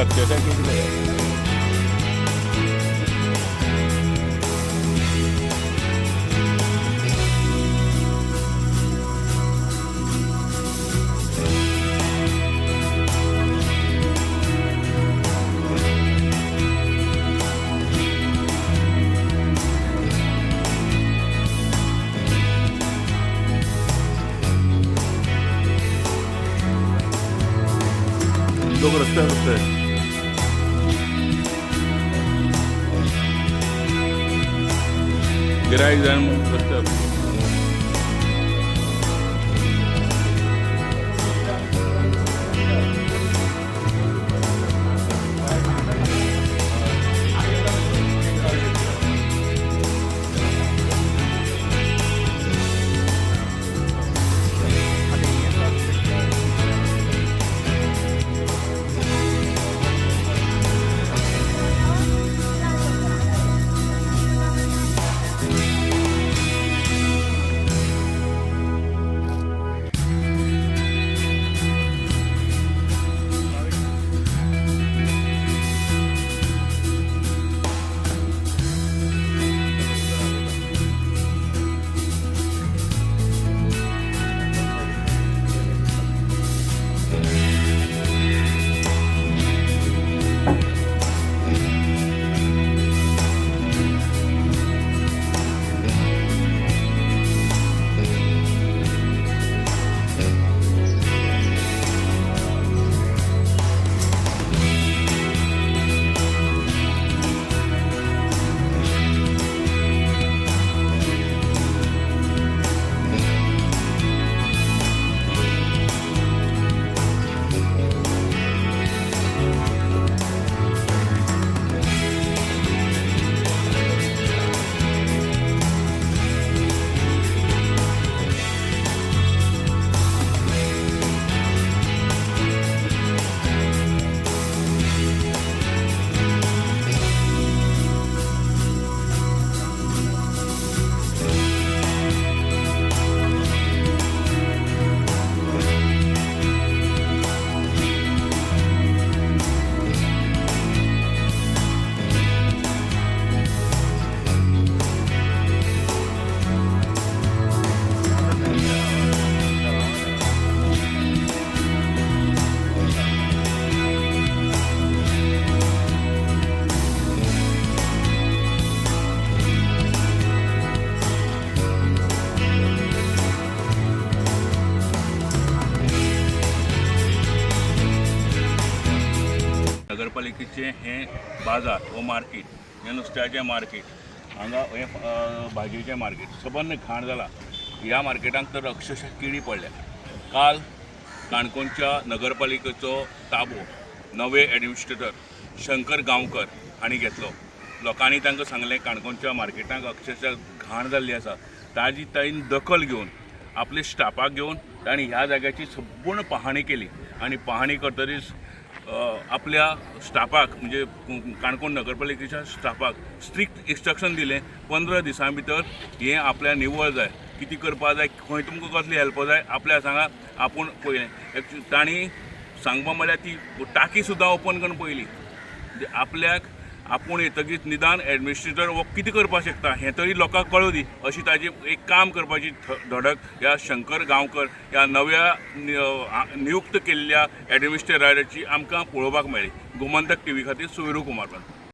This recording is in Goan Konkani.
अक्षरशः केळी पडल्या. लोक रस्त्यार रस्ते गिरायक जाय म्हणून रस्त्यार. नगरपालिकेचें हें बाजार हो मार्केट, हें नुस्त्याचें मार्केट, हांगा हें भाजयेचें मार्केट सबंद घाण जाला. ह्या मार्केटांत तर अक्षरशः किडी पडल्या. काल काणकोणच्या नगरपालिकेचो ताबो नवे एडमिनिस्ट्रेटर शंकर गांवकर हांणी घेतलो. लोकांनी तांकां सांगलें काणकोणच्या मार्केटांत अक्षरशः घाण जाल्ली आसा. ताजी तांणी दखल घेवन आपले स्टाफाक घेवन तांणी ह्या जाग्याची संपूर्ण पाहणी केली आनी पाहणी करतकीच आपल्या स्टाफाक म्हणजे काणकोण नगरपालिकेच्या स्टाफाक स्ट्रिक्ट इन्स्ट्रक्शन दिलें, 15 दिसां भितर हें आपल्या निवळ जाय, कितें करपा जाय, खंय तुमकां कसली हेल्प जाय आपल्या सांगा आपूण पळयलें. एक्चुली तांणी सांगपा म्हळ्यार ती टाकी सुद्दां ओपन करून पळयली. म्हणजे आपल्याक आपूण येतकीच निदान एडमिनिस्ट्रेटर हो कितें करपाक शकता हें तरी लोकांक कळूं दी अशी ताजी एक काम करपाची धडक ह्या शंकर गांवकर ह्या नव्या नियुक्त केल्ल्या एडमिनिस्ट्रेटराची आमकां पळोवपाक मेळ्ळी. गोमंतक टीव्ही खातीर सुविरू कुमार.